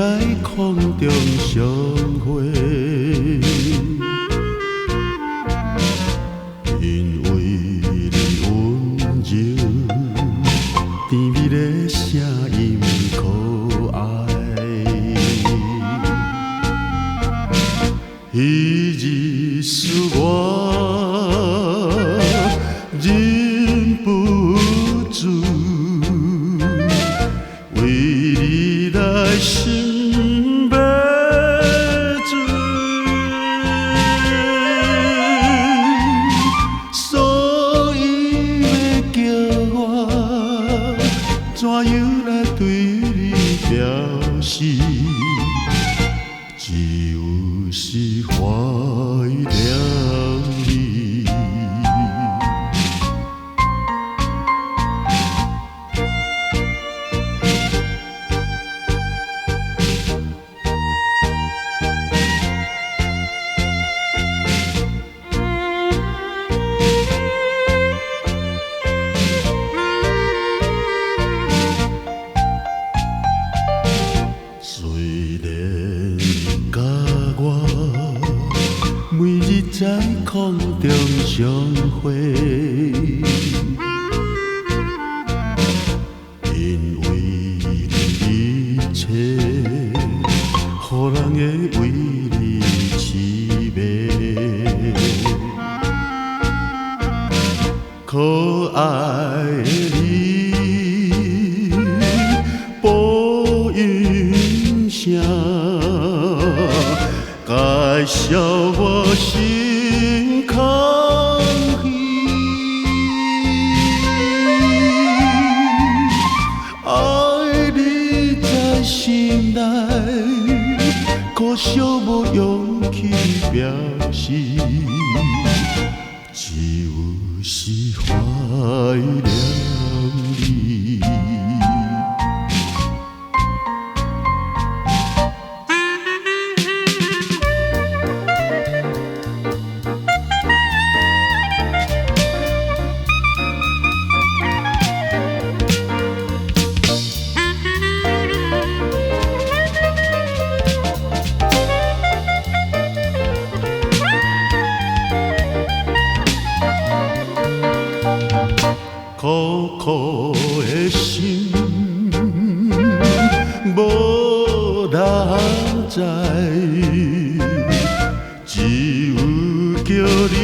在空中相會，因為你溫柔甜蜜的聲音可愛。彼日使我忍不住為你來心欲醉，所以欲叫我怎樣來對你表示？只有是懷念你。雖然佮我每日在空中相會，因為你一切，予人會為你癡迷。可愛的你，播音聲，介紹我心空虛。愛你在心內，可惜無勇氣表示，只有是懷念你。苦苦的心，無人知，只有叫你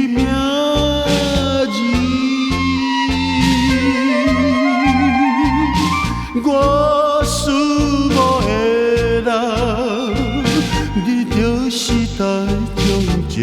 名字。我思慕的人，你就是台中情